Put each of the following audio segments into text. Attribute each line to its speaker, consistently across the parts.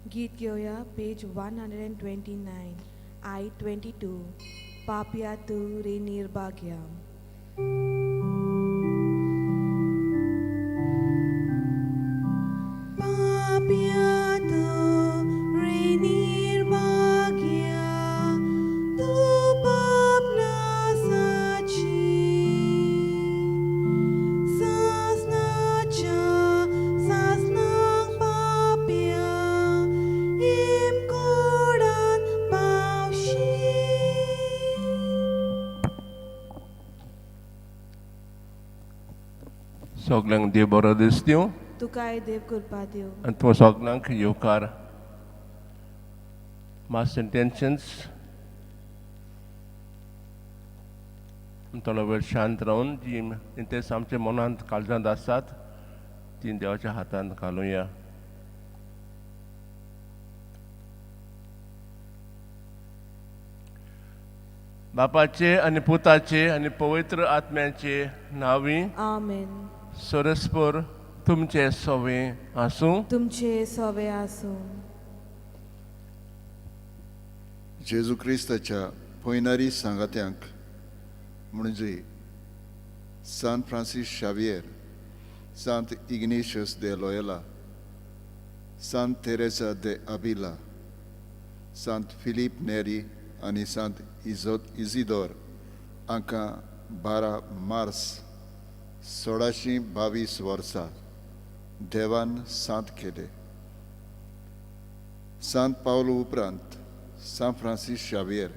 Speaker 1: गीत घेवया पेज 129, I 22, पापया तूं रे निर्भाग्या. पापया तूं रे निर्भाग्या, तूं पाप नासाची, सासणाच्या सासणाक पापया हिमकोडान पावशी.
Speaker 2: सगल्यांक देव बरो दीस दिवं.
Speaker 1: तुकाय देव कृपा दिवं.
Speaker 2: आनी तुमकां सगल्यांक येवकार. मास इंटेन्शन्स. थोडो वेळ शांत रावन जी इंतेस आमच्या मनांत काळजांत आसात ती देवाच्या हातांत घालुया. बापाचे आनी पुताचे आनी पवित्र आत्म्याचे नांवी.
Speaker 1: आमेन.
Speaker 2: सरस्पर तुमचे सवे आसूं.
Speaker 1: तुमचे सवे आसूं.
Speaker 3: जेजू क्रिस्ताच्या पयनारी सांगात्यांक, म्हणजे सांत फ्रांसीस शावियर, सांत इग्नेशियस दे लोयला, सांत तेरेसा दे आबिला, सांत फिलीप नेरी आनी सांत इजिदोर हांकां 12 मार्स 1622 वर्सा देवान सांत केले. सांत पावलो उपरांत सांत फ्रांसीस शावियर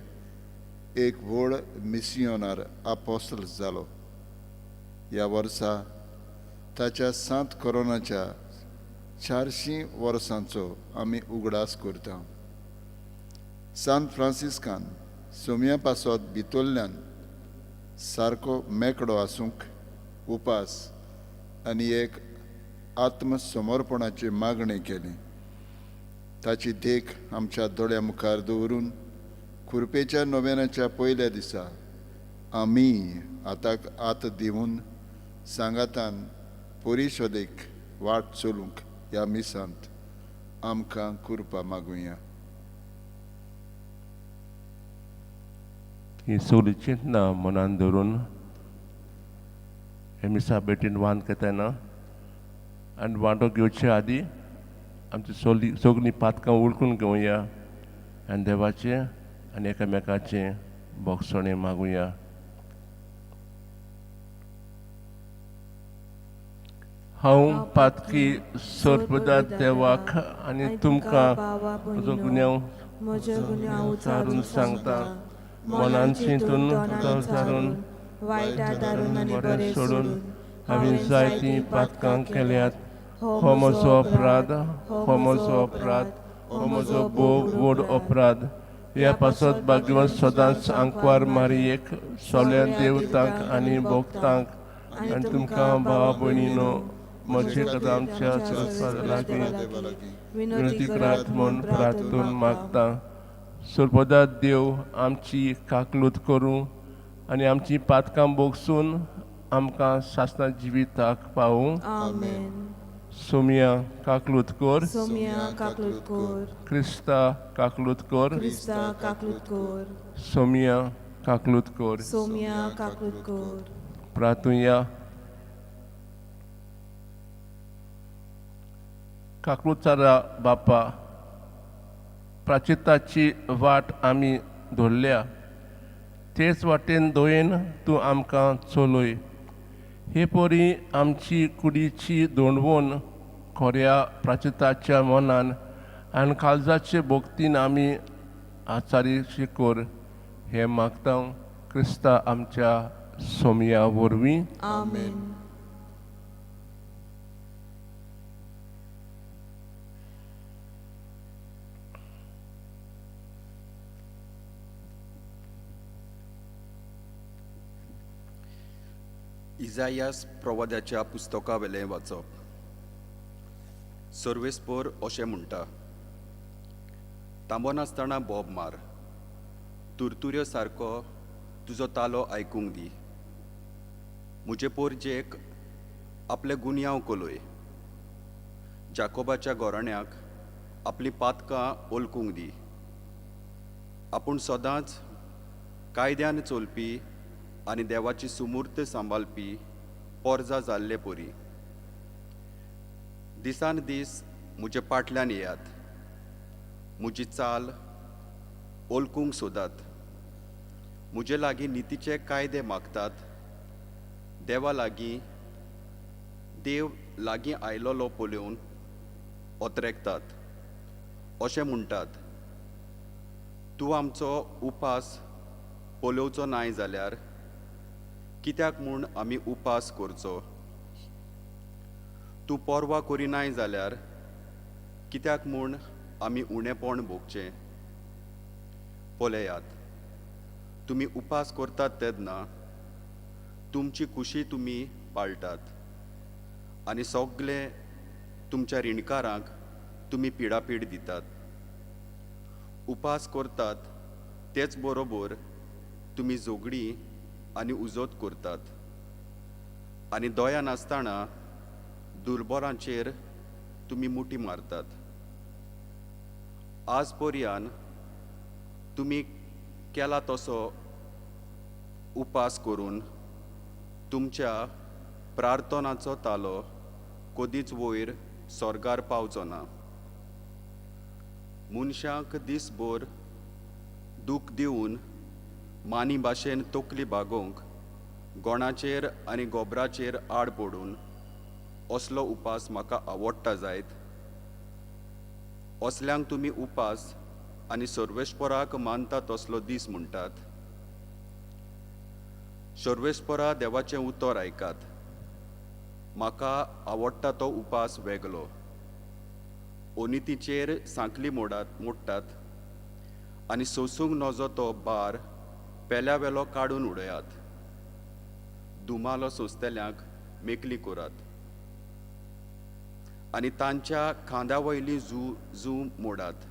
Speaker 3: एक व्हड मिसियोनार आपोस्ल जालो. ह्या वर्सा ताच्या सांत कोरोनाच्या 400 वर्सांचो आमी उगडास करता. सांत फ्रांसिस्कान सोमया पासत भितरल्यान सारको मेकळो आसूंक उपास आनी एक आत्मसमर्पणाची मागणी केली. ताची देख आमच्या दोळ्या मुखार दवरून खुर्पेच्या नोवेनाच्या पयल्या दिसा आमी हाताक हात दिवन सांगातान परिशदेक वाट चलूंक ह्या मिसांत आमकां कृपा मागुया.
Speaker 2: ही सगळीं चिंतना मनान धरून हे मिसा भेटीन वांट घेतना आनी वांटो घेवचे आदी आमची सगळीं सगळीं पातकां उळकून घेवया आनी देवाचें आनी एकामेकाचें भोगसणें मागुया. हांव पातकी सर्पदा देवाक आनी तुमकां म्हजो गुन्यांव
Speaker 1: म्हजो गुन्यांव
Speaker 2: उचारून सांगता. मनान चिंतून, उचारून,
Speaker 1: वायट आदारून आनी
Speaker 2: बरें सोडून हांवें जायतीं पातकां केल्यात. हो म्हजो अपराध, हो म्हजो अपराध, हो म्हजो भोव व्हड अपराध. ह्या पासत भाग्यवंत सदांच आंकवार मारयेक, सगळ्या देवतांक आनी भक्तांक आनी तुमकां भावा भयणीनो म्हजे कदमच्या सरस्वता लागीं विनंती करात म्हूण प्रार्थून मागता. सर्पदा देव आमची काकलूत करूं आनी आमची पातकां भोगसून आमकां सासणा जिविताक पावूं.
Speaker 1: आमेन.
Speaker 2: सोमया काकलूत कर.
Speaker 1: सोमया काकलूत कर.
Speaker 2: क्रिस्ता काकलूत कर.
Speaker 1: क्रिस्ता काकलूत कर.
Speaker 2: सोमया काकलूत कर.
Speaker 1: सोमया काकलूत कर.
Speaker 2: प्रातुया. काकलुतारा बापा, प्राचिताची वाट आमी धरल्या, तेच वाटेन दयेन तूं आमकां चलय. हे परी आमची कुडीची दोंडवण खऱ्या प्राचिताच्या मनान आनी काळजाचे भक्तीन आमी आचारी कर, हें मागता क्रिस्ता आमच्या सोमया वरवीं.
Speaker 1: आमेन.
Speaker 4: इजायास प्रवाद्याच्या पुस्तकावेलें वाचप. सर्वेस्पोर अशें म्हणटा, थांबनासतना बोब मार, तुरतुऱ्यो सारको तुजो तालो आयकूंक दी. म्हजे पोरजेक आपले गुन्यांव कलय, जाकोबाच्या गोराण्याक आपलीं पातकां ओलकूंक दी. आपूण सदांच कायद्यान चलपी आनी देवाची सुमूर्त सांबाळपी पोरजा जाल्ले परी दिसान दीस म्हजे पाटल्यान येयात, म्हजी चाल ओलकूंक सोदात, म्हजे लागीं नितीचे कायदे मागतात. देवा लागीं देव लागीं आयलोलो पळोवन ओतरेकतात, अशें म्हणटात, तूं आमचो उपास पळोवचो नाय जाल्यार कित्याक म्हूण आमी उपास करचो? तूं पर्वा करिनाय जाल्यार कित्याक म्हूण आमी उणेपण भोगचें? पळयात, तुमी उपास करतात तेन्ना तुमची खुशी तुमी पाळटात आनी सगळे तुमच्या रिणकारांक तुमी पिडापीड दितात. उपास करतात तेच बरोबर तुमी झगडीं आनी उजोत करतात आनी दया नासतना दुर्बलांचेर तुमी मुठी मारतात. आज पर्यान तुमी केला तसो उपास करून तुमच्या प्रार्थनाचो तालो कदीच वयर स्वर्गार पावचो ना. मनशांक दिसभर दूख दिवन मानी भाशेन तकली बागोवंक गोणाचेर आनी गोबराचेर आड पडून असलो उपास म्हाका आवडटा जायत. असल्यांक तुमी उपास आनी सर्वेस्पराक मानता तसलो दीस म्हणटात. सर्वेस्परा देवाचें उतर आयकात. म्हाका आवडटा तो उपास वेगळो. ओनितीचेर सांकली मोडटात आनी सोसूंक नजो तो बार पेल्या वेलो काडून उडयात. दुमालो सोंसतल्यांक मेकली करात आनी तांच्या खांद्या वयली जू जू मोडात.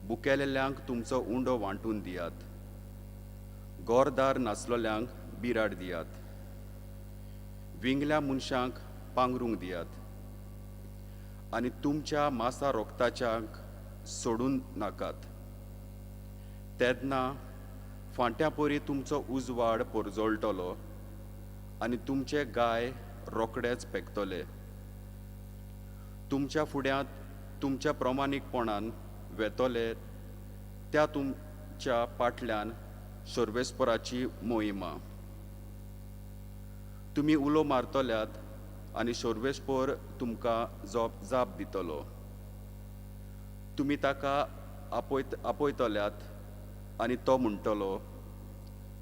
Speaker 4: बुकेलेल्यांक तुमचो उंडो वांटून दियात. गोरदार नासलोल्यांक बिराड दियात. विंगल्या मनशांक पांगरूंक दियात आनी तुमच्या मासा रोगताच्यांक सोडून नाकात. तेन्ना फांट्या परी तुमचो उजवाड परजळटलो आनी तुमचे गाय रोखडेच पेकतले. तुमच्या फुड्यांत तुमच्या प्रमाणीकपणान वेतले त्या तुमच्या पाटल्यान सर्वेस्पराची मोहिमा. तुमी उलो मारतल्यात आनी सर्वेस्पर तुमकां जाप दितलो. तुमी ताका आपयतल्यात आनी तो म्हणटलो,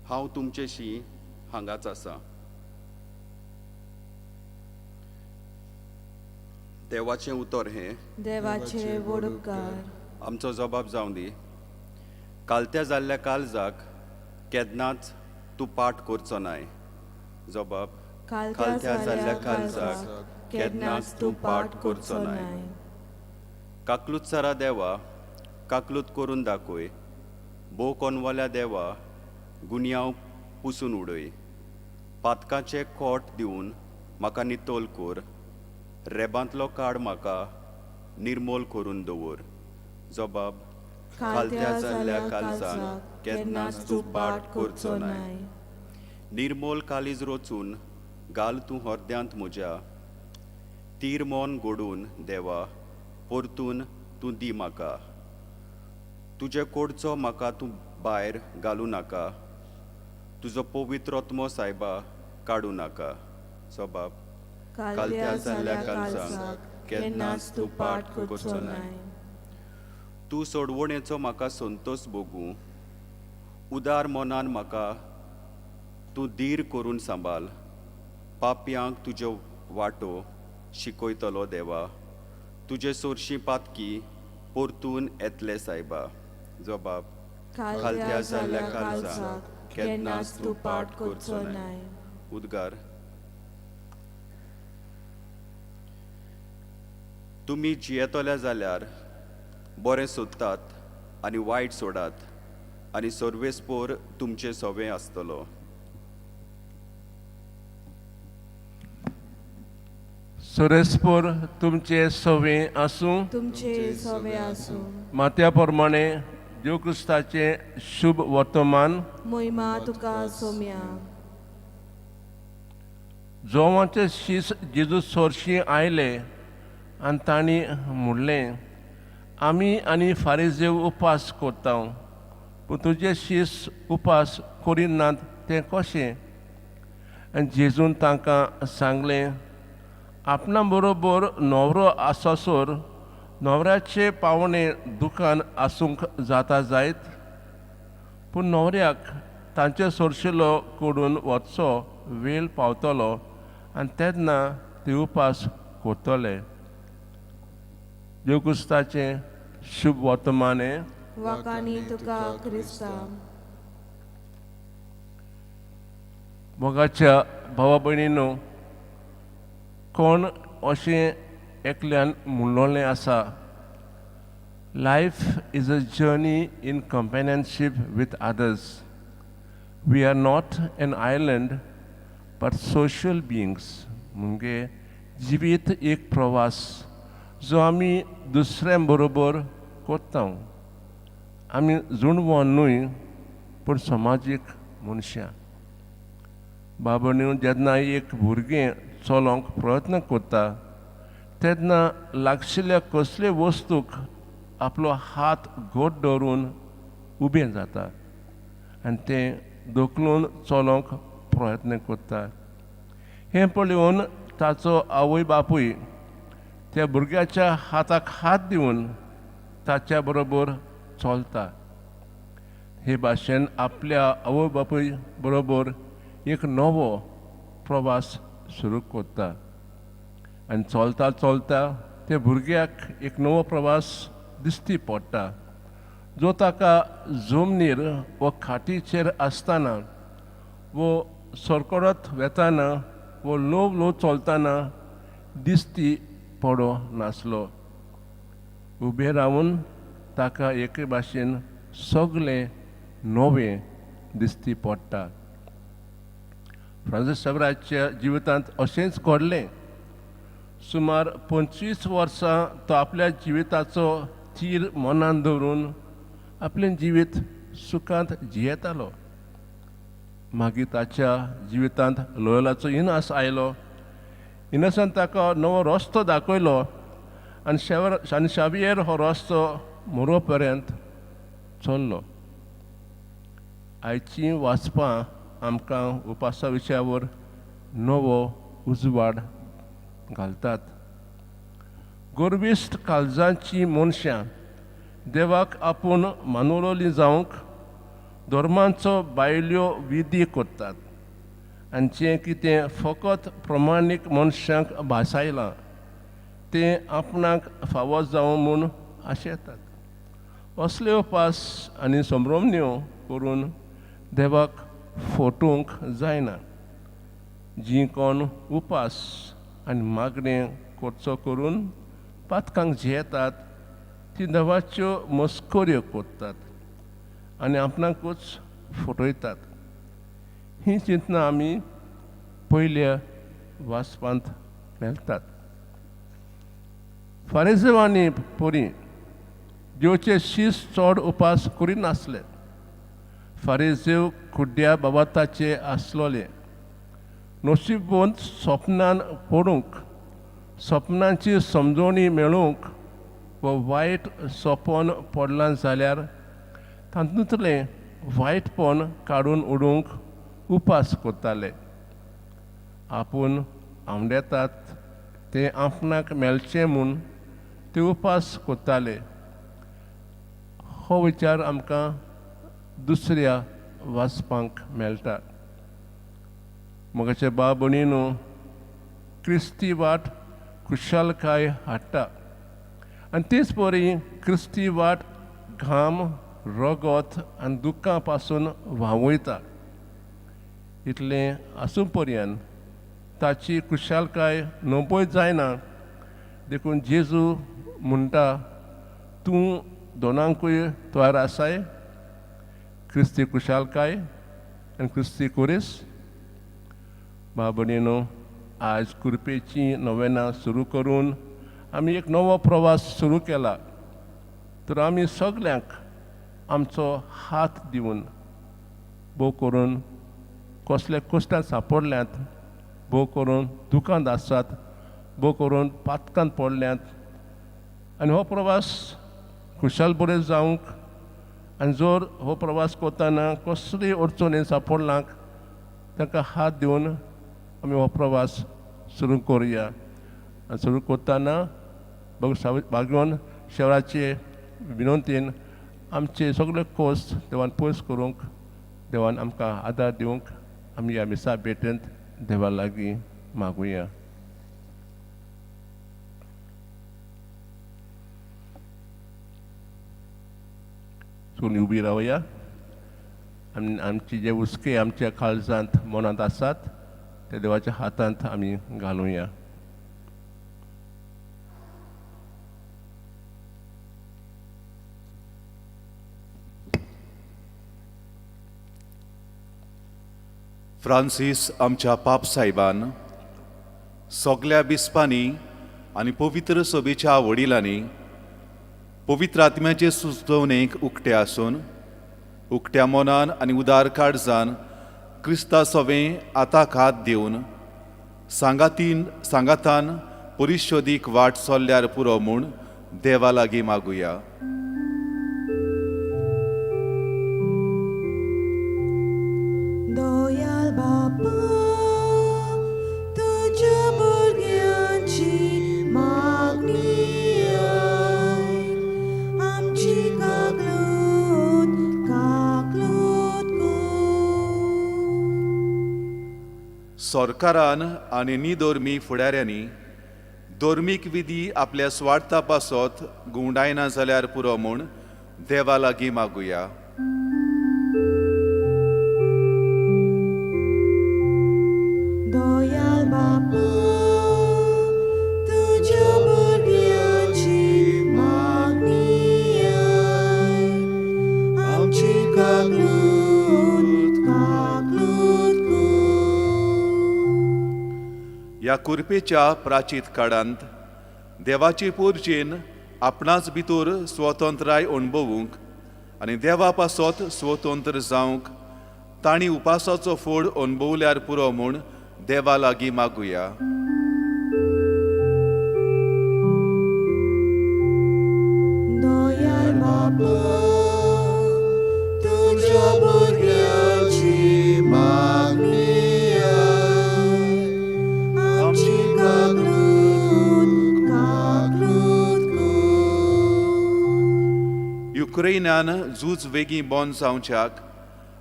Speaker 4: हांव तुमचेशी हांगाच आसा. देवाचें उतर हें
Speaker 1: देवाचे व्हड उपकार.
Speaker 4: आमचो जबाब जावं दी. कालत्या जाल्ल्या काळजाक केन्नाच तूं पाठ करचो नाय. जबाब
Speaker 1: कालत्या जाल्ल्या काळजाक केन्नाच तूं पाठ करचो नाय.
Speaker 4: काकलूत सारा देवा, काकलूत करून दाखय. भोव कोनवाल्या देवा, गुन्यांव पुसून उडय. पातकाचें खोट दिवन म्हाका नितोल कर. रेबांतलो काड म्हाका निर्मोल करून दवर. जबाब
Speaker 1: कालत्या जाल्ल्या काळजाक केन्नाच तूं पाठ करचो नाय.
Speaker 4: निर्मोल कालीज रोचून घाल तूं हरद्यांत म्हज्या. तीर मन गोडून देवा परतून तूं दी म्हाका. तुजे कोडचो म्हाका तूं भायर घालूं नाका. तुजो पवित्र आत्मो सायबा काडूं नाका. जबाब
Speaker 1: कालत्या जाल्ल्या काळजाक केन्नाच तूं पाठ करचो नाय.
Speaker 4: तूं सोडवणेचो म्हाका संतोश भोगूं. उदार मनान म्हाका तूं धीर करून सांबाळ. पापयांक तुज्यो वाटो शिकयतलो देवा. तुजे सोरशीं पातकी परतून येतले सायबा. जबाब
Speaker 1: कालत्या जाल्ल्या काळजाक केन्नाच तूं पाठ करचो नाय.
Speaker 4: उद्गार. तुमी जियेतले जाल्यार बरें सोदतात आनी वायट सोडात आनी सर्वेस्पोर तुमचें सवें आसतलो.
Speaker 2: सुरेसपूर तुमचे सवे आसूं.
Speaker 1: तुमचे सवे आसूं.
Speaker 2: मात्या प्रमाणे देव क्रिस्ताचें शुभ वर्तमान.
Speaker 1: मोहिमा तुका सोम्या.
Speaker 2: जोवाचे शीस जेजू सोरशी आयले आनी तांणी म्हणलें, आमी आनी फारीजेव उपास करता, पूण तुजे शीस उपास करिनात तें कशें? आनी जेजून तांकां सांगलें, आपणा बरोबर न्हवरो आसासर न्हवऱ्याचे पावणे दुकान आसूंक जाता जायत? पूण न्हवऱ्याक तांचे सोरशिलो कडून वचचो वेळ पावतलो आनी तेन्ना ते उपास करतले. देव क्रिस्ताचें शुभ वर्तमान हें.
Speaker 1: वाकाणी तुका क्रिस्ता.
Speaker 2: मोगाच्या भावा भयणीनो, कोण अशें एकल्यान म्हणलेलें आसा, "Life is a journey in companionship with others. We are not an island but social beings." म्हणजे जिवीत एक प्रवास जो आमी दुसऱ्यां बरोबर करता. आमी जुणवो न्हय पूण समाजीक मनशां. बाबा, जेन्ना एक भुरगें चलोवंक प्रयत्न करता तेन्ना लागशिल्ल्या कसले वस्तूक आपलो हात घट दवरून उबें जाता आनी तें धुकलून चलोवंक प्रयत्न करता. हें पळोवन ताचो आवय बापूय त्या भुरग्याच्या हाताक हात दिवन ताच्या बरोबर चलता. हे भाशेन आपल्या आवय बापूय बरोबर एक नवो प्रवास सुरू करता आनी चलता चलता त्या भुरग्याक एक नवो प्रवास दिश्टी पडटा, जो ताका जमनीर वा खाटीचेर आसतना वो सरकळत वेताना वो ल्हव ल्हव चलतना दिश्टी पडो नासलो. उबें रावन ताका एके भाशेन सगळें नवें दिश्टी पडटा. फ्रांसीस शाव्येराच्या जिवितांत अशेंच घडलें. सुमार 25 वर्सां तो आपल्या जिविताचो तीर मनान दवरून आपलें जिवीत सुखांत जियेतालो. मागीर ताच्या जिवितांत लोयलाचो इनास आयलो. इनासान ताका नवो रस्तो दाखयलो आनी शेवर आनी शावियर हो रस्तो मोरो पर्यंत चल्लो. आयचीं वाचपां आमकां उपासा विशयावर नवो उजवाड घालतात. गर्विश्ट काळजाचीं मनशां देवाक आपूण मानवलोली जावंक धर्मांचो भायल्यो विधी करतात आनी जें कितें फकत प्रमाणीक मनशांक भासायलां तें आपणाक फावो जावं म्हूण आशेतात. असले उपास आनी संभ्रमण्यो करून देवाक फटोवंक जायना. जीं कोण उपास आनी मागणें करचो करून पातकांक जियेतात ती देवाच्यो मस्कऱ्यो करतात आनी आपणाकूच फटयतात. हीं चिंतनां आमी पयल्या वाचपांत मेळटात. फारिजेवांनी परी देवचे शीस चड उपास करिनासले. फारिजेव कुड्ड्या बाबाताचे आसलोले. नशीबवंत सपनान पडूंक, सपनांची समजवणी मेळूंक वा वायट सपन पडलां जाल्यार तातूंतलें वायटपण काडून उडोवंक उपास करताले. आपूण आंवडेतात तें आपणाक मेळचें म्हूण ते उपास करताले. हो विचार आमकां दुसऱ्या वाचपांक मेळटा. मोगाचे बाब भयणीनो, क्रिस्ती वाट खुशालकाय हाडटा आनी तेच परी क्रिस्ती वाट घाम, रगत आनी दुख्खा पासून व्हांवयता. इतलें आसूं पर्यंत ताची खुशालकाय नंबय जायना. देखून जेजू म्हणटा, तूं दोनांकूय तयार आसाय, क्रिस्ती खुशालकाय आनी क्रिस्ती कुरीस? बाबणीनो. आयज कुरपेची नोवेनां सुरू करून आमी एक नवो प्रवास सुरू केला. तर आमी सगल्यांक आमचो हात दिवन भोव करून कसले कश्टान सांपडल्यात, भोव करून दुकांत आसात, भोव करून पातकांत पडल्यात आनी हो प्रवास खुशाल बरें जावंक आनी जर हो प्रवास करतना कसली अडचणी सांपडलांक तांकां हात दिवन आमी हो प्रवास सुरू करुया. आनी सुरू करतना भागवून शेवराचे विनंतीन आमचे सगळे कोस देवान पयस करूंक देवान आमकां आदार दिवंक आमी ह्या मिसा भेटेंत देवा लागीं मागुया. सगळीं उबी रावया आनी आमची जे हुस्के आमच्या काळजांत मनांत आसात ते देवाच्या हातांत आमी घालुया.
Speaker 5: फ्रांसीस आमच्या पाप साहेबान सगल्या बिस्पांनी आनी पवित्र सभेच्या वडिलांनी पवित्र आत्म्याचे सुचोवणेक उकते आसून उकत्या मनान आनी उदार काळजान क्रिस्ता सवें आताक हात दिवन सांगातीन सांगातान परिशोदीक वाट सोल्ल्यार पुरो म्हूण देवा लागीं मागुया.
Speaker 1: दयाळ बापा तुज्या भुरग्यांची मागणी आयक, आमची काकलूत काकलूत कर.
Speaker 5: सरकारान आनी निधर्मी फुडाऱ्यांनी धर्मीक विधी आपल्या स्वार्था पासत घुंवडायना जाल्यार पुरो म्हूण देवा लागीं मागुया.
Speaker 1: दयाळ बापा तुज्या भुरग्यांची मागणी आयक, आमची काकलूत काकलूत कर.
Speaker 5: ह्या कुरपेच्या प्राचीत काळांत देवाचे पोरजेन आपणाच भितर स्वतंत्राय अणभवूंक आनी देवा पासत स्वतंत्र जावंक तांणी उपासाचो फोड अणभवल्यार पुरो म्हूण देवा लागीं मागुया.
Speaker 1: दयाळ बापा तुज्या भुरग्यांची मागणी आयक, आमची काकलूत काकलूत कर.
Speaker 5: युक्रेनान झूज वेगीं बंद जावच्याक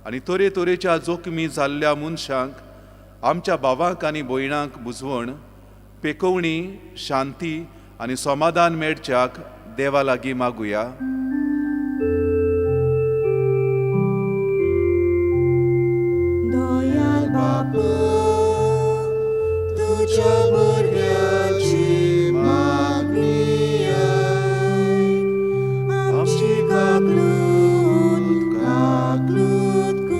Speaker 5: आनी तरेतरेच्या जोखमी जाल्ल्या मनशांक आमच्या भावांक आनी भयणांक बुजवण पेकोवणी शांती आनी समाधान मेळच्याक देवा लागीं मागुया.
Speaker 1: दयाळ बापा तुज्या भुरग्यांची मागणी आयक, आमची काकलूत काकलूत कर.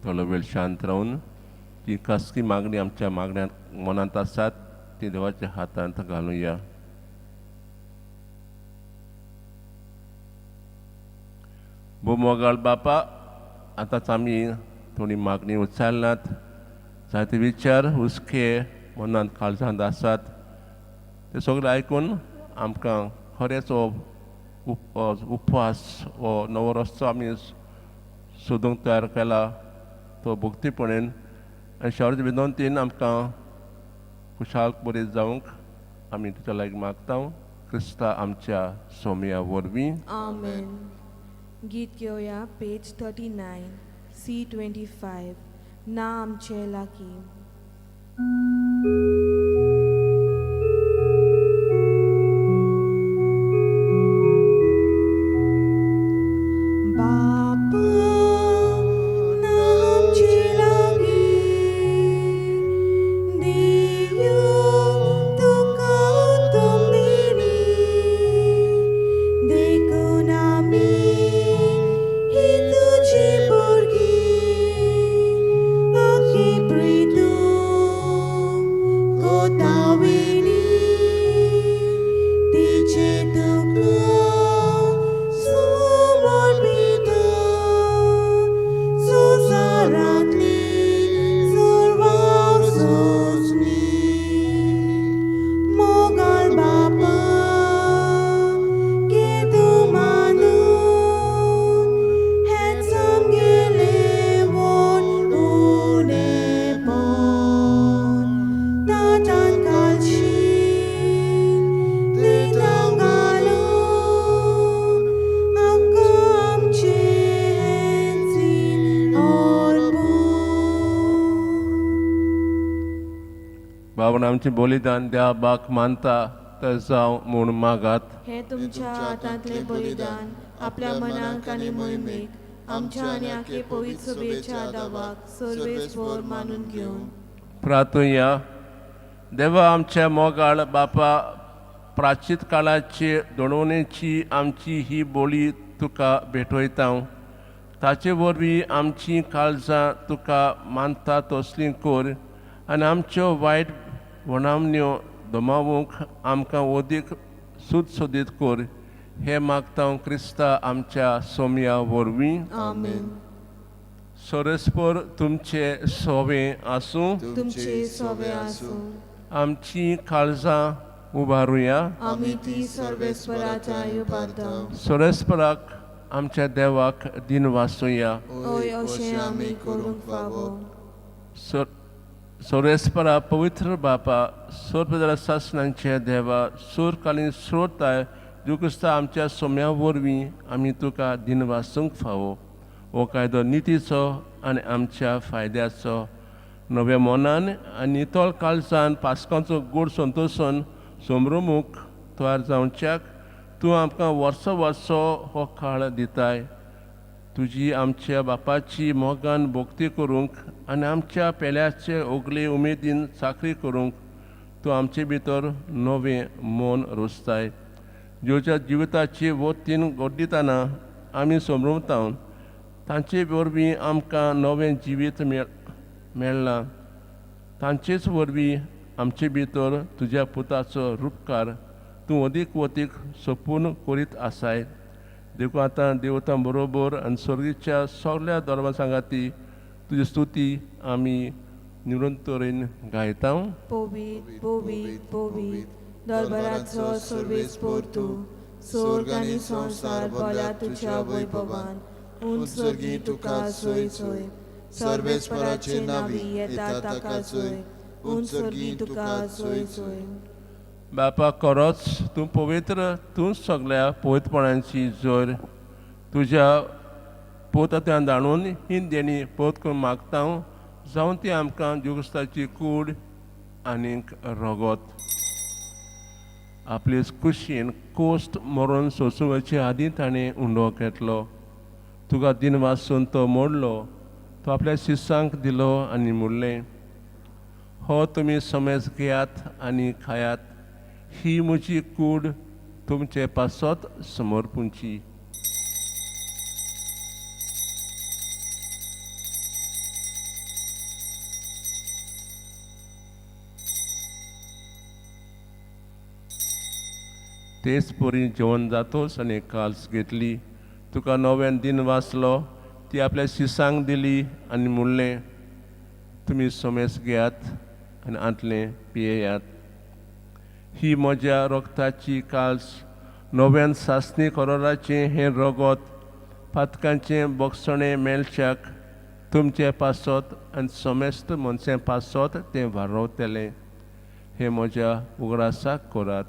Speaker 2: थोडो वेळ शांत रावन ती कसली मागणी आमच्या मागण्यांत मनांत आसात ती देवाच्या हातांत घालुया. भोव मोगाळ बापा, आतांच आमी थोडी मागणी उच्चारल्यात, जायते विचार हुस्के मनांत काळजांत आसात ते सगळे आयकून आमकां खरेंच हो उपवास हो नवो रस्तो आमी सोदूंक तयार केला तो भक्तीपणेन आनी शेवटचे विनंतीन आमकां खुशाल बरी जावंक आमी तुज्या लागीं मागता क्रिस्ता आमच्या सोमया वरवीं.
Speaker 1: आमेन. गीत घेवया पेज 39 C 25 ना आमचे लागीं. बापा ना आमचे लागीं, देव तुका उत्तम देणी, देखून आमी ही तुजी भुरगीं आखी
Speaker 2: पूण आमचें बलिदान देवा बाक मानता तर जावं म्हूण मागात.
Speaker 1: हें तुमच्या हातांतलें बलिदान आपल्या मनाक आनी मोहिमेक आमच्या आनी आखे पवित्र सभेच्या दावाक सर्वेस्पर मानून घेवन.
Speaker 2: प्रार्थुया. देवा आमच्या मोगाळ बापा, प्राचीत काळाचे दोडवणेची आमची ही बोली तुका भेटयता. ताचे वरवीं आमचीं काळजां तुका मानता तसलीं कर आनी आमच्यो वायट वणावण्यो दमावूंक आमकां अदीक सुदसुदीत कर. हें मागता क्रिस्ता आमच्या सोम्या वरवीं.
Speaker 1: आमेन.
Speaker 2: सोरस्पर तुमचे सोवे आसूं.
Speaker 1: तुमचे सोवे आसूं.
Speaker 2: आमची काळजां उबारुया.
Speaker 1: आमी ती सर्वेस्पराच्या उबारता.
Speaker 2: सोरेस्पराक आमच्या देवाक दिन वासुया.
Speaker 1: हय, अशें आमी करूंक फावो.
Speaker 2: सोरेस्परा पवित्र बापा, सोरपदरा सासणांचे देवा, सूरकालीन स्रोताय जुक्रिस्ता आमच्या सोम्या वरवीं आमी तुका दिन वासूंक फावो. हो कायदो नितीचो आनी आमच्या फायद्याचो. नव्या मनान आनी नितळ काळजान पास्कांचो गोड संतोशन समरुमूक तयार जावच्याक तूं आमकां वर्सो वर्सो हो काळ दिताय. तुजी आमच्या बापाची मोगान भक्ती करूंक आनी आमच्या पेल्याचे ओगले उमेदीन चाकरी करूंक तूं आमचे भितर नवें मन रोसताय. जेवच्या जिविताची वतीन गोड्डितना आमी समरुमता तांचे वरवीं आमकां नवें जिवीत मेळ्ळां. तांचेच वरवीं आमचे भितर तुज्या पुताचो रुपकार तूं अदीक अदीक सोपून करीत आसाय. देखून आतां देवतां बरोबर आनी स्वर्गीच्या सगल्या धर्मा सांगाती तुजी स्तुती आमी निरंतरेन गायता.
Speaker 1: पवीत पवीत पवीत दरबाराचो सर्वेस्पर तूं, स्वर्ग आनी संवसार भरल्या तुज्या वैभवान. उंच स्वर्गी तुका सोय सोय, सर्वेस्पराचे नावी येता ताका सोय, उंच स्वर्गी तुका सोय सोय.
Speaker 2: बापा खरोच तूं पवित्र, तूं सगल्या पवित्रपणाची जोर. तुज्या पोतांतल्यान दाणून ही देणी पोत करून मागता जावन ती आमकां जुगस्ताची कूड आनीक रगत. आपले कुशीन कोश्ट मरून सोंसूं आदीं ताणें उंडो घेतलो. तुका दिन वासून तो मोडलो, तो आपल्या शिसांक दिलो आनी म्हणलें, हो तुमी समज घेयात आनी खायात, ही म्हजी कूड तुमचे पासत समर्पूंची. तेच परी जेवण जातोच आनी काल्स घेतली, तुका नव्यान दिन वाचलो, ती आपल्या शिसांक दिली आनी म्हणलें, तुमी समेस घेयात आनी आंतलें पियेयात. ही म्हज्या रगताची काल्स, नव्यान सासणी करोराचें हें रगत पातकांचें बोगसणें मेळच्याक तुमचे पासत आनी समेस्त मनशां पासत तें वारोवतलें. हें म्हज्या उगडासाक करात.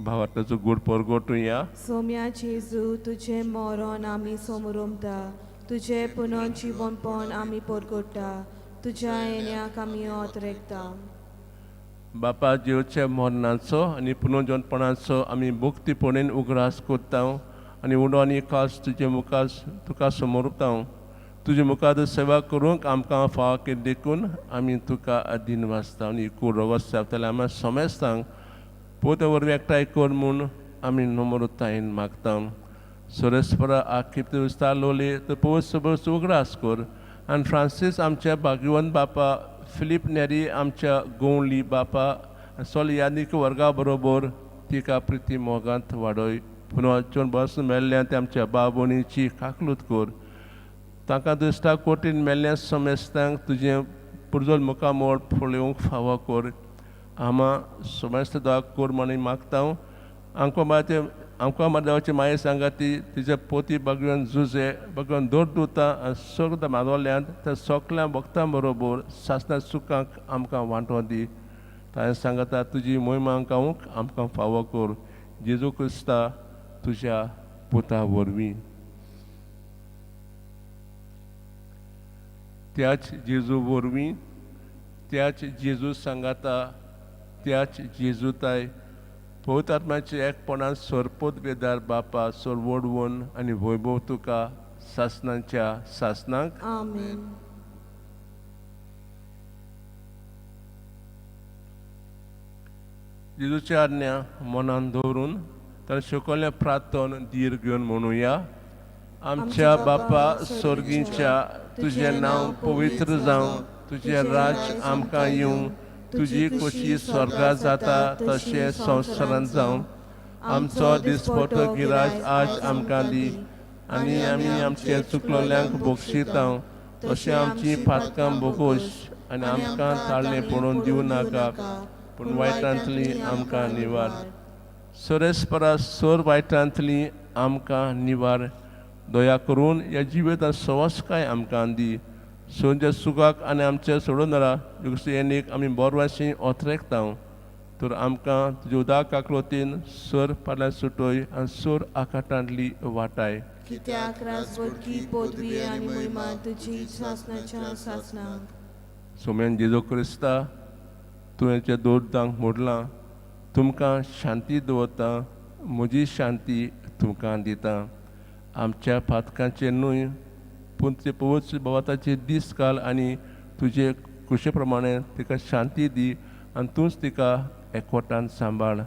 Speaker 2: भावार्थाचो गूढ परगटुया.
Speaker 1: सोम्या जेजू, तुजें मरण आमी समरुमता, तुजें पुनर्जिवनपण आमी परगट्टा, तुज्या येण्याक आमी ओतरेकता.
Speaker 2: बापा, जेवच्या मरणाचो आनी पुनर्जनपणाचो आमी भक्तीपणेन उगडास करता आनी उडो आनी खास तुजे मुखार तुका समर्पता. तुजे मुखार सेवा करूंक आमकां फावो केली देखून आमी तुका अधीन वाचता आनी कूड रगत सेवतले आमी समेस्तांक पोते वरवीं एकठांय कर म्हूण आमी नम्रतायेन मागता. सोरेस्परा आखी लोले तर पवस सबस उगडास कर आनी फ्रांसीस आमच्या भाग्यवंत बापा, फिलीप नेरी आमच्या गोवली बापा, सोल यादीक वर्गा बरोबर तिका प्रिती मोगांत वाडय. पुनर्जन बस मेल्ल्या ते आमच्या बाबोणीची काकलूत कर. तांकां दुश्टा कोटीन मेल्ल्या समेस्तांक तुजें पुर्जोल मुखामोळ पळोवंक फावो कर. आमा समेस्त दवा कर म्हणून मागता. आमकां देवाची माये सांगाती तिचे पोती भगवान जुजे भगवान दोर दुता आनी सगळ्या माधवल्यांत त्या सगळ्या भक्तां बरोबर सासणा सुखांक आमकां वांटो दी. ताणें सांगता तुजी मोहिमा गावंक आमकां फावो कर जेजू क्रिस्ता तुज्या पुता वरवीं. त्याच जेजू वरवीं, त्याच जेजू सांगाता, त्याच जेजूताय पवित्र आत्म्याचे एकपणान सरपोत बेदार बापा सरवडवून आनी वैभव तुका सासनाच्या सासनाक.
Speaker 1: आमेन.
Speaker 2: जेजूच्या आज्ञा मनान दवरून ताणें शिकयल्लें प्रार्थन धीर घेवन म्हणुया. आमच्या बापा स्वर्गीच्या, तुजें नांव पवित्र जावं, तुजें राज्य आमकां येवं, तुजी खोशी स्वर्गात जाता तशें संवसारांत जावं. आमचो दिसपटो गिराज आज आमकां दी आनी आमी आमचे चुकलोल्यांक बक्षिता तशें आमची पातकां बोगोश आनी आमकां ताळणें पडोवन दिवं नाका, पूण वायटांतली आमकां निवार. सोरेस्परा सोर वायटांतली आमकां निवार. दया करून ह्या जिवितांत सवसकाय आमकां दी. सोंच्या सुखाक आनी आमच्या सोडून येणीक आमी बोरवाशी ओतरेकता तर आमकां तुज्या उदक काकलोतीन सोर पाल्यान सुटोय आनी सोर आकाटांतली वाटाय.
Speaker 1: कित्याक राजवटकी पदवी आनी महिमा तुजी सासनाच्या सासनाक.
Speaker 2: सोम्यान जेजू क्रिस्ता, तुवें दोरदांक मोडलां, तुमकां शांती दवरता, म्हजी शांती तुमकां दिता. आमच्या पातकांचेर न्हय पूण ते पवित्र भवाताचे दीस काल आनी तुजे खुशे प्रमाणे तिका शांती दी आनी तूंच तिका एकवटान सांबाळ,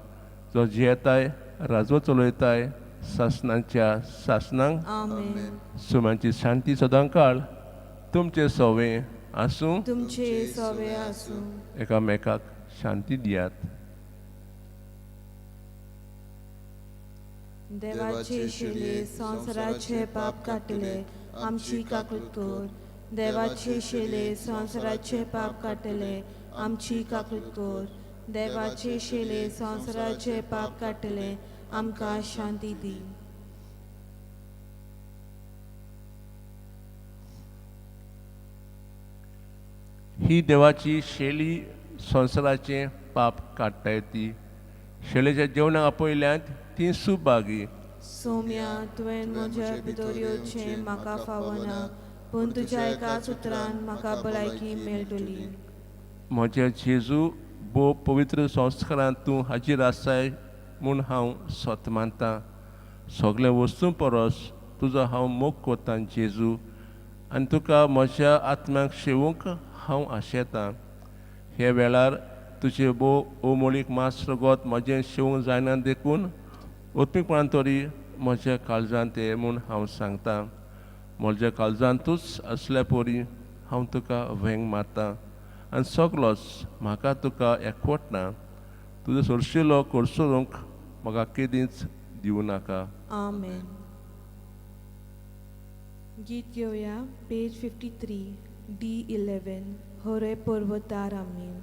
Speaker 2: जो जियेताय राजो चलयताय सासनाच्या सासनांक.
Speaker 1: आमेन.
Speaker 2: सुम्यांची शांती सदां काळ तुमचे सोवे आसूं,
Speaker 1: तुमचे सोवे आसूं.
Speaker 2: एकामेकाक शांती दियात.
Speaker 1: देवाचे शिले संवसाराचे पाप काडटले, आमची काकूत कर. देवाचे शिले संवसाराचे पाप काडटले, आमची काकूत कर. देवाचे शिले संवसाराचे पाप काडटले, आमकां शांती दी.
Speaker 2: ही देवाची शेली संवसाराचें पाप काडटाय ती शेलेच्या जेवणाक आपयल्यांत ती सुभागी.
Speaker 1: सोम्या, तुवें म्हज्या भितर येवचें म्हाका फावना, पूण तुज्या एकाच उतरान म्हाका भलायकी मेळटली.
Speaker 2: म्हज्या जेजू भोव पवित्र संस्कारांत तूं हाजीर आसाय म्हूण हांव सत मानतां. सगल्या वस्तूं परस तुजो हांव मोग करतां जेजू, आनी तुका म्हज्या आत्म्याक शेवूंक हांव आशेतां. हे वेळार तुजें भोव ओमोळीक मास रगत म्हजें शेवूंक जायना देखून उत्मीकपणान तरी म्हज्या काळजांत तें म्हूण हांव सांगतां. म्हज्या काळजांतूच आसल्या परी हांव तुका वेंग मारतां आनी सगलोच म्हाका तुका एकवट ना. तुजो सोरशिलो कोरसोरूंक म्हाका केदींच दिवं नाका.
Speaker 1: आमेन. गीत घेवया पेज 53 D11 होरे पर्वतार. आमेन.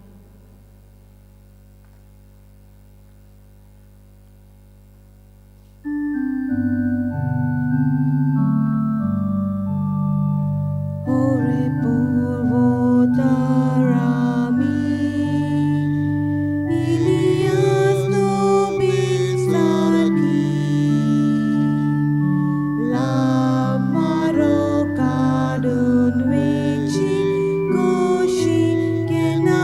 Speaker 1: होरे पर्वतार आमी इलियास नबी सारकी लामारो काडून वेची कोशी केन्ना.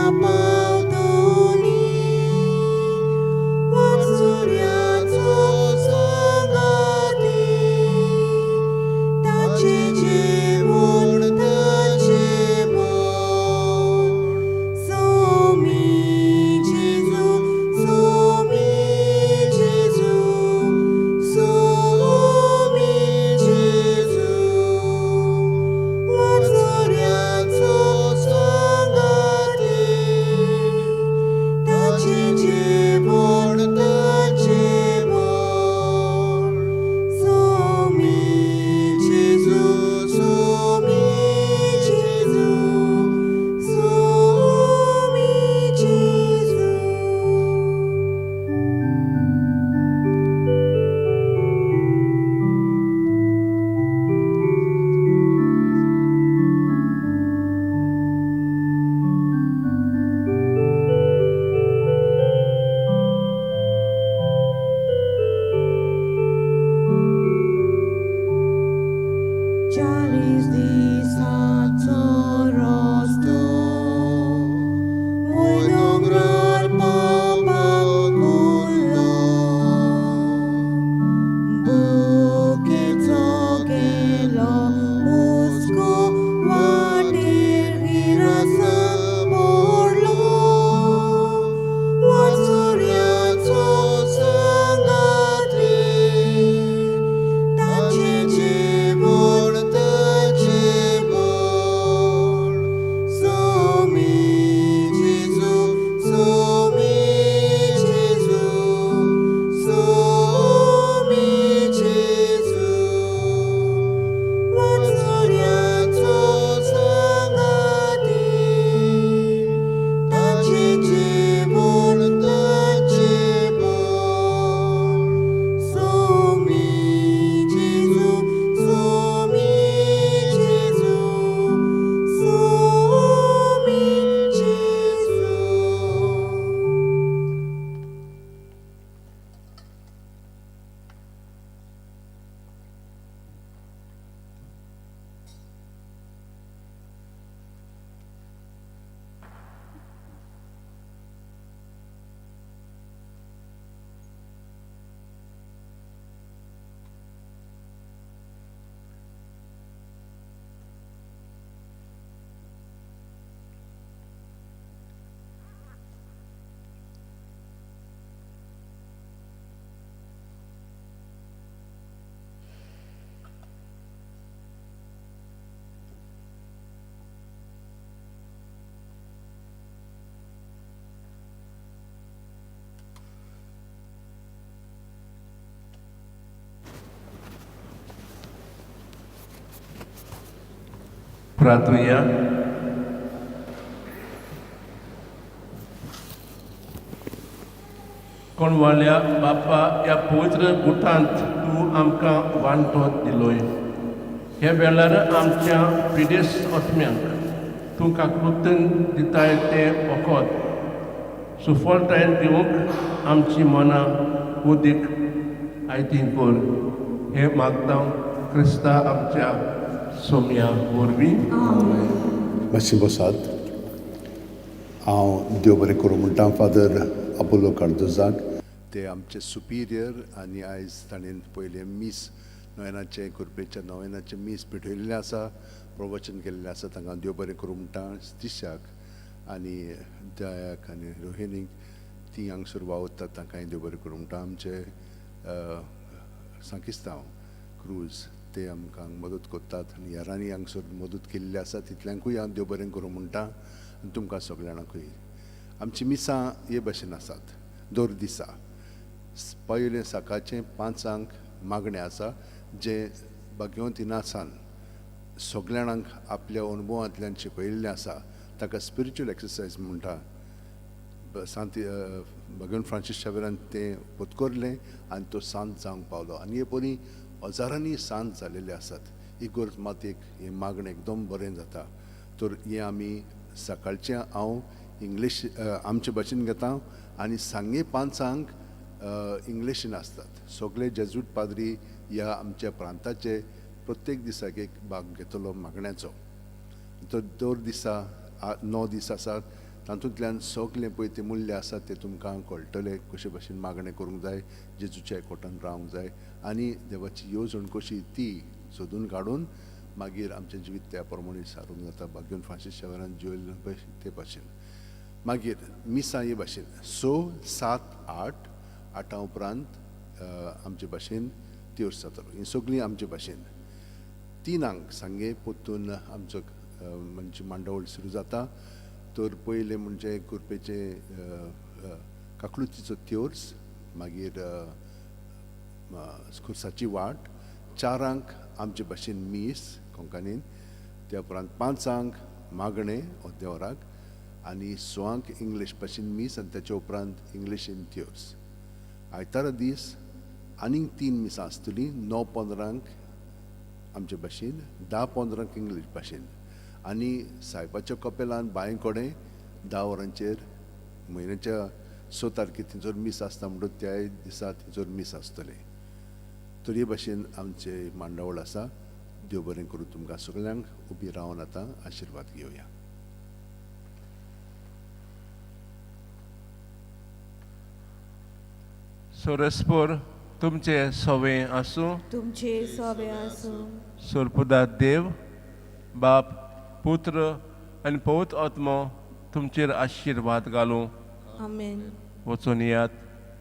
Speaker 2: प्रार्थुया. कोण वाल्या बापा, ह्या पवित्र गुटांत तूं आमकां वांटो दिलोय. ह्या वेळार आमच्या पिडेस्त आत्म्यांक तूं काकूळटीन दिताय तें वखद सुफळतायेन दिवंक आमची मनां उदीक आयतीं कर. हें मागता क्रिस्ता आमच्या सोम्या वरवीं.
Speaker 6: मातशें बसात. हांव देव बरें करूं म्हणटा फादर आपोलो कार्दोजाक. ते आमचे सुपिरियर आनी आयज ताणें पयलें मीस नोवेनाचें, कुरपेच्या नोवेनाचें मीस पेटयलेलें आसा, प्रवचन केल्लें आसा. तांकां देव बरें करूं म्हणटा. दिशाक आनी दयाक आनी रोहिणीक, ती हांगसर वावुरतात, तांकांय देव बरें करूं म्हणटा. आमचे सांकिस्तांव क्रूज, ते आमकां मदत करतात आनी हेरांनी हांगसर मदत केल्ली आसा, तितल्यांकूय हांव देव बरें करूं म्हणटा आनी तुमकां सगल्या जाणांकूय. आमची मिसां हे भशेन आसात. दर दिसा पयलें सकाळचें 5 जांक मागणें आसा, जें भाग्यवंत इनासान सगल्या जाणांक आपल्या अनुभवांतल्यान शिकयल्लें आसा. ताका स्पिरिच्युअल एक्सरसायज म्हणटा. सांत भगवान फ्रांसीस शावेरान तें पत्करलें आनी तो सांत जावंक पावलो आनी हे परी हजारांनी सांत जालेले आसात. इगोर्ज मात एक हें मागणें एकदम बरें जाता. तर हें आमी सकाळचें हांव इंग्लीश आमचे भाशेन घेता आनी सांगे 5 जांक इंग्लिशीन आसतात. सगळे जेजूट पाद्री ह्या आमच्या प्रांताचे प्रत्येक दिसाक एक भाग घेतलो मागण्याचो. तर दर दिसा 9 दीस आसात, तातूंतल्यान सगळें पळय तें मूल्य आसा तें तुमकां कळटलें, कशे भशेन मागणें करूंक जाय, जेजूच्या एकवटान रावंक जाय आनी देवाची येवजण कशी ती सोदून काडून मागीर आमचें जिवीत त्या प्रमाणे सारूंक जाता, भाग्यवंत फ्रांसीस शेवरान जिवयल्लें पळय ते भाशेन. मागीर मिसां हे भाशेन 6, 7, 8. 8 उपरांत आमचे भाशेन त्योर्स जातलो. हीं सगळीं आमचे भाशेन. 3 जांक सांगे परतून आमचो म्हणजे मांडावळ सुरू जाता. तर पयलें म्हणजे कुरपेचे काकळुतीचो त्योर्स, मागीर खुर्साची वाट. 4 जांक आमचे भाशेन मीस कोंकणीन. त्या उपरांत 5 जांक मागणें देवराक आनी 6 जांक इंग्लीश भाशेन मीस आनी तेच्या उपरांत इंग्लिशीन त्योर्स. आयतारा दीस आनीक तीन मिसां आसतलीं. 9:15 जांक आमचे भाशेन, 10:15 जांक इंग्लीश भाशेन आनी सायबाच्या कपेलान बांय कडेन 10 वरांचेर म्हयन्याच्या 6 तारखे थंयसर मीस आसता म्हणटच त्याय दिसा थंयसर मीस आसतलें. तर हे भाशेन आमचे मांडावळ आसा. देव बरें करूं तुमकां सगल्यांक. उबी रावन आतां आशिर्वाद घेवया.
Speaker 2: सोरसपूर तुमचे सवे आसूं.
Speaker 1: तुमचे सोबे आसूं.
Speaker 2: सोरपुदा देव बाप, पुत्र आनी पवित्र आत्मो तुमचेर आशिर्वाद घालूं.
Speaker 1: आमेन.
Speaker 2: वचून येयात.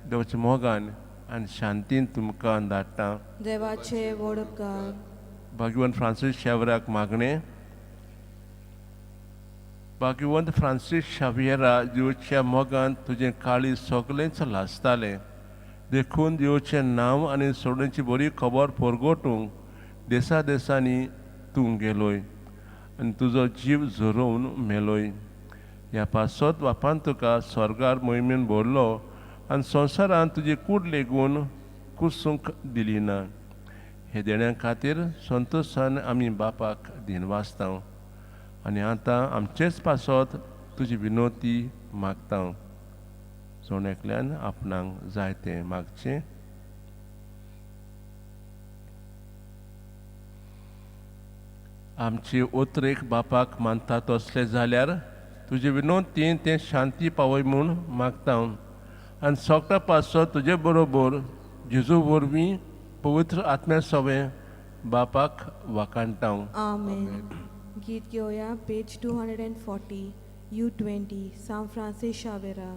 Speaker 2: देवाच्या मोगान आनी शांतीन तुमकां धाडटा.
Speaker 1: देवाचे व्हड उपकार.
Speaker 2: भाग्यवंत फ्रांसीस शावराक मागणें. भाग्यवंत फ्रांसीस शावियरा, जिवच्या मोगान तुजें काळीज सगळेंच लासतालें, देखून देवचें नांव आनी सोडण्याची बरी खबर परगटूंक देसा देसांनी तूं गेलोय आनी तुजो जीव झरोवन मेलोय. ह्या पासत बापान तुका स्वर्गार मोहिमेन भरलो आनी संवसारांत तुजी कूड लेगून कुसूंक दिली ना. हे देण्या खातीर संतोशान आमी बापाक दिनवासता आनी आतां आमचेच पासत तुजी विनोती मागता. जण एकल्यान आपणाक जाय तें मागचें. आमची उतरेक बापाक मानता तसलें जाल्यार तुजे विनोतीन तें शांती पावय म्हूण मागता आनी सगळ्या पासत तुजे बरोबर जेजू वरवीं पवित्र आत्म्या सवें बापाक वाखाणटा.
Speaker 1: आमेन. गीत घेवया, page 240, U 20, Sao Francis शावेरा.